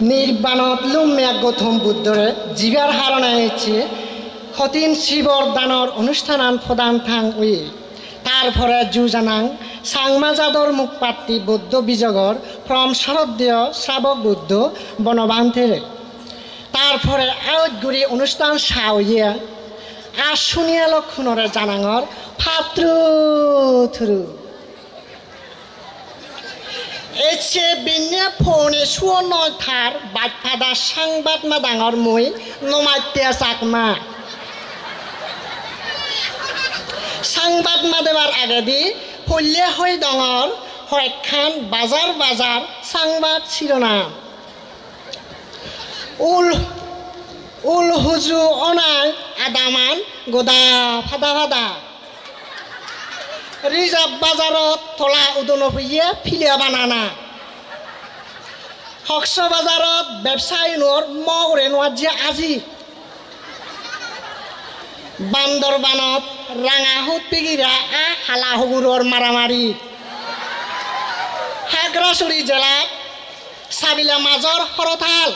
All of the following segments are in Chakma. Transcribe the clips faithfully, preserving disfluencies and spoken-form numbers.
Nirbanot lummya Gautam Buddhore jibar harone ecche Kothin Cibor danor onusthanan podan thang oye. Tar pore ju janang Changma jador mukpatti Buddho bijogor porom sroddheyo srabok Buddho Bonobhantere. Tar pore aoj guri onusthan sa oye. Ar suniya lokkunore janangor patturu turu. Ecche binne phone suo noi tar baj pada sangbad madangor mui Nomatte Chakma. Sangbad madebar agedi polle hoi dongor hoyekkan bajar bajar sangbad sironam. Ul, ul huju onai adaman goda pada pada. Rijab bazarot tola udono piye pile banana. Hokso bazarot bebsayinor mo ure no ajje aji. Bandorbanot ranga hut pigira a hala huguror maramari. Hagrasuri jelat sabila major horotal.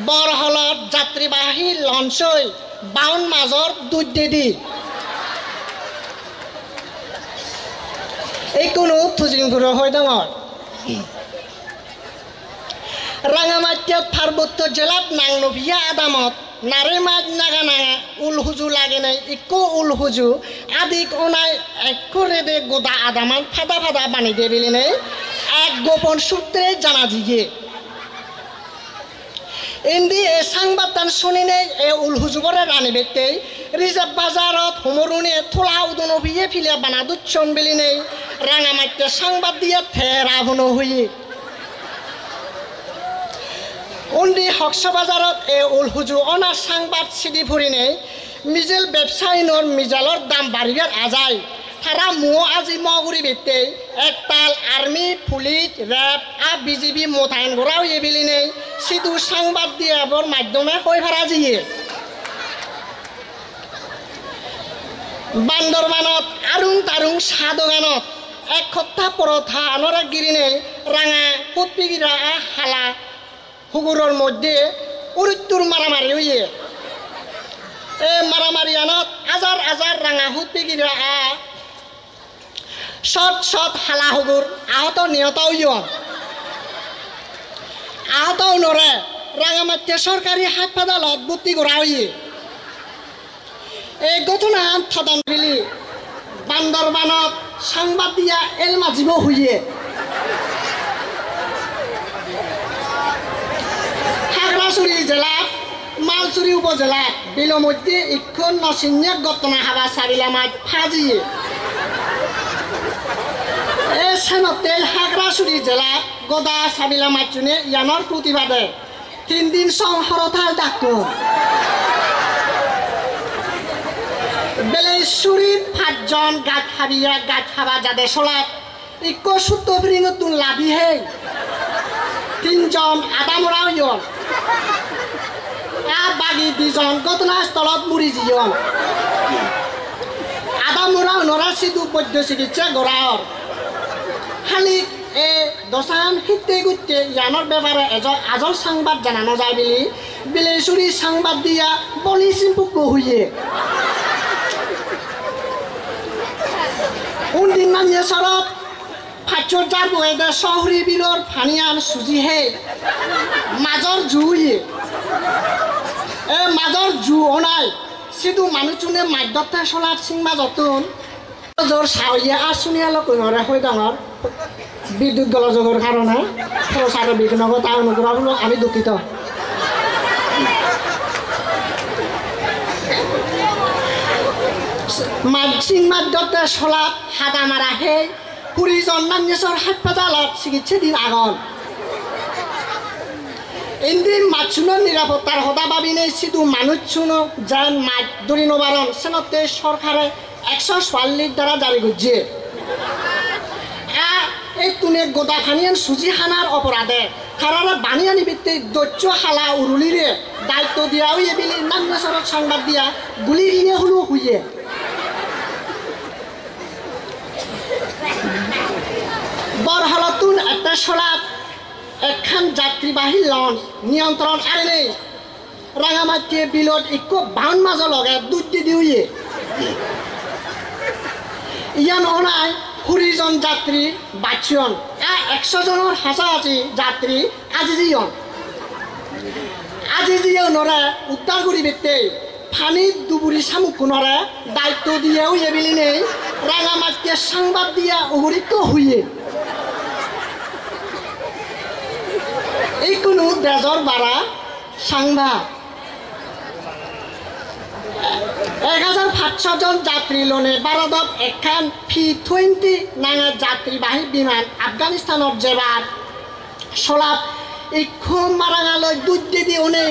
Borholot jatribahi lonchoi baun major duj dedi. Ikkunu Tujingpuro hoi dongor. Rangamattiat Parbotto jelat nang no piya adamot nare maj naga naga ul huju lagenei ikko ul huju adik onai ekko rede goda adaman pada pada bani de bilinei ek gopon sutre jana jiye. Indi e sangbattan suninei e ul hujubore rani bettei Rijab bazarot humorune tola udono piye pile bana ducchon bilinei Rangamatte sangbat diye tera huno huyi. Undi Hokso bazarot e ul huju ona sangbat sidi purinei mijel bebsayinor mijelor dam baribar ajai. Tara muo aji mo guri bittei ektal army, police, rep, a B G B motayen gora oye bilinei sidu sangbat diyabor maddhome hoi para jiye. Bandorbanot arung tarung sa doganot ek hotta porotha anore girinei ranga hutpigira a hala huguror moddhe uruttur maramari oye. E maramariyanot ajar ajar ranga hutpigira a sot sot hala hugur ahoto nihoto oyon. Ahoto unore Rangamatte sorkari haspatalot bhotti gora oye. Ei ghotonan todon bili Bandorbanot sangbat diya el majibo huye. Hagrasuri jelat, Malsuri upojelat, bilo moddhe ikkon no sinye gotona haba sabila maj phajiye. E senotte Hagrasuri jelat goda sabila majjune iyanor protibade tin din song horotal dakkon. Beleisuri pajjon gaj habiye gaj haba jade solat ikko sutto piringottun labi hei tinjon adamora oyon. Ar bagi dijon ghotona stolot muri jiyon. Adamora onore sidu boiddo sikitse gora or. Halik e dosan hitte gutte iyanor bepare ejo ajol sangbat jana no jai bili, Bileisuri sangbat diya boli simpukko huye. Undi nanye sorot pachor jar boyede sohuri bilor paniyan suji hei major ju huye. E major ju onai sidu manuchune maj dotte solat sing majottun. Jor saoye ar suniya lokkunore hoi dangor. Bidyut golojogor karone prosaro bignogo ta onugrah hulo ami dukkito. Maj sing maj dotte solat hada mara hei kuri jon nanye sor haspatalot sikitse din agon. Indi majsuno nirapottar hoda babinei sidu manuchsuno jen maj duri no paron senotte sorkare ekso suallis dara jari gojje. A ettune goda paniyan suji hanar oporade tarare bani ani bitte doccho hala urulire daitto diya oye bili nanye sorot sangbat diya guli rine hulu huye. Borhalottun ette solat ek Ekkan jatribahi launch niyontron arenei Rangamatti bilot ikko baun majo loge duj didi oye. Iyan onai kuri jon jatri baccheyon, a ekso jonor hasahaji jatri aji jeyon. Aji jeyonore uddar guribatte pani duburi samukkunore daitto diye oye bilinei Rangamatti sangbad diye ugurikko hoye. Ikkunu dejor bara sangbad. Ek hajar pachsho jon jatri lonei Bharodot ekkan P twenty nange jatribahi biman Afganistanot jebar solap ikko marangaloi duj didi onei